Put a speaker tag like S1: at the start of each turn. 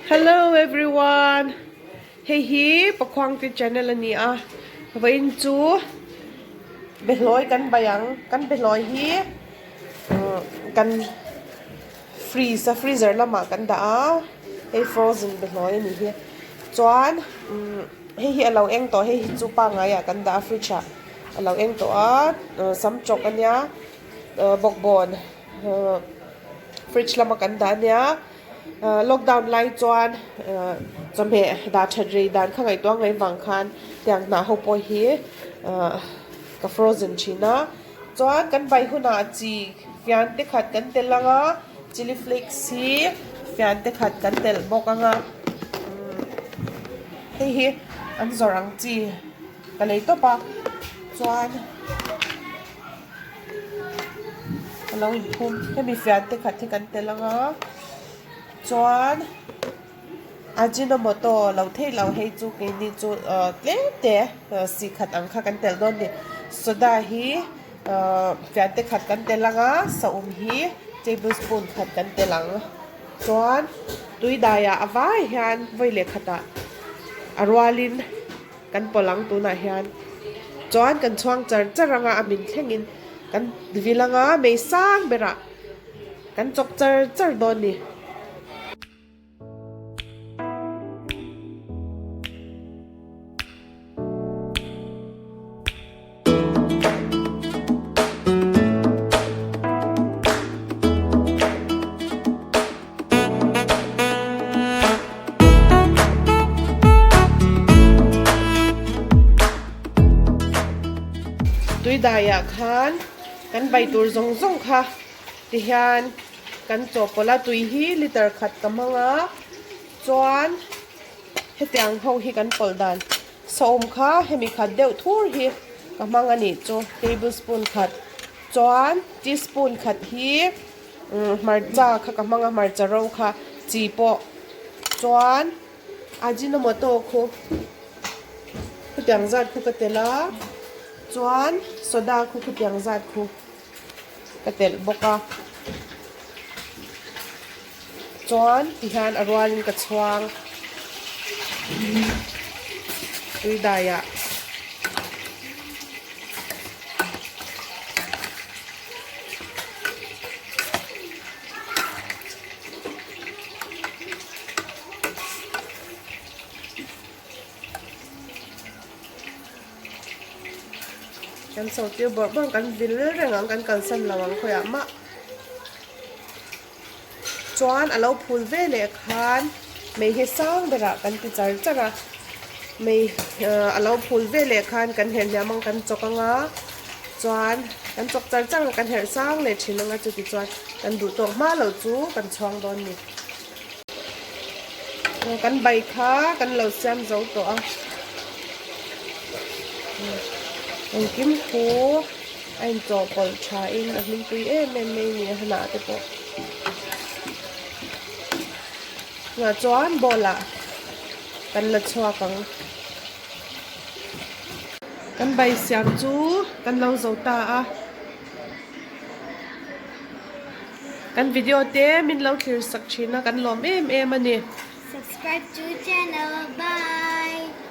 S1: Hello everyone hei hi Pakhuangte channel a ni a vawiin chu behlawi kan bai ang kan behlawi hi kan freeze a freezer lamah kan dah a hei frozen behlawi a nih hi chuan hei hi a lo eng tawh hei hi chu pangngai ah kan dah a fridge ah a lo eng tawh a sam chawk a nia bawkbawn fridge lama kan dah a nia lockdown lai chuan chawhmeh dah that rei dan kha ngaihtuah ngaih vang khan tiang hnah ho pawh hi ka frozen thin a chuan kan bai hunah chi fian te khat kan telh ang a chilli flakes hi fian te khat kan telh bawk ang a hei hi an zawrh ang chi ka lei tawp a chuan. A lo inphum hemi fian te khat hi kan tel ang a chuan ajinomoto lo theih loh hei chu keini chu ahh tlem te si khat ang kha kan tel dawn a ni soda hi ahh fian te khat kan tel ang a saum hi table spoon khat kan tel ang chuan tui daiah a vai hian vawi leh khatah a rualin. Kan pawlh ang tunah hian chuan kan chhuang char char anga a min thlengin kan vil anga mei sang berah kan chawk char char dawn a ni. Tuidaiah khan kan bai tur zawng zawng kha tihian kan chawhpawlh a tui hi liter khat ka hmang a chuan hetiang ho hi kan pawlh dan sawm kha hemi khat deuh thur hi ka hmang a nih chu tablespoon khat chuan teaspoon khat hi. Hmarcha kha ka hmang a hmarcha ro kha chi pawh chuan ajinomoto khu khutiang zat khu ka telh a chuan soda khu khutiang zat khu ka telh bawk a chuan tihian a rualin ka chhuang tui daiah. Kan so tir bawrh bawrh kan vil reng ang kan kalsan lo ang khawiah mah chuan a lo phul ve leh khan mei hi sang berah kan ti char char a mei ah a lo phul ve leh khan kan herh hniam ang kan chawk ang a chuan kan chawk char char ang kan herh sang leh thin ang a chuti chuan kan duh tawk hma lo chu kan chhuang dawn a ni kan bai kha kan lo siam zo tawh a engkim khu a inchawhpawlh tha in a hmingpui em em mai a ni a hnah te pawh tunah chuan bowl ah kan la chhuak ang kan bai siam chu kan lo zo ta a kan video te min lo thlir sak thin a kan lawm em em a ni.
S2: Subscribe to channel bye.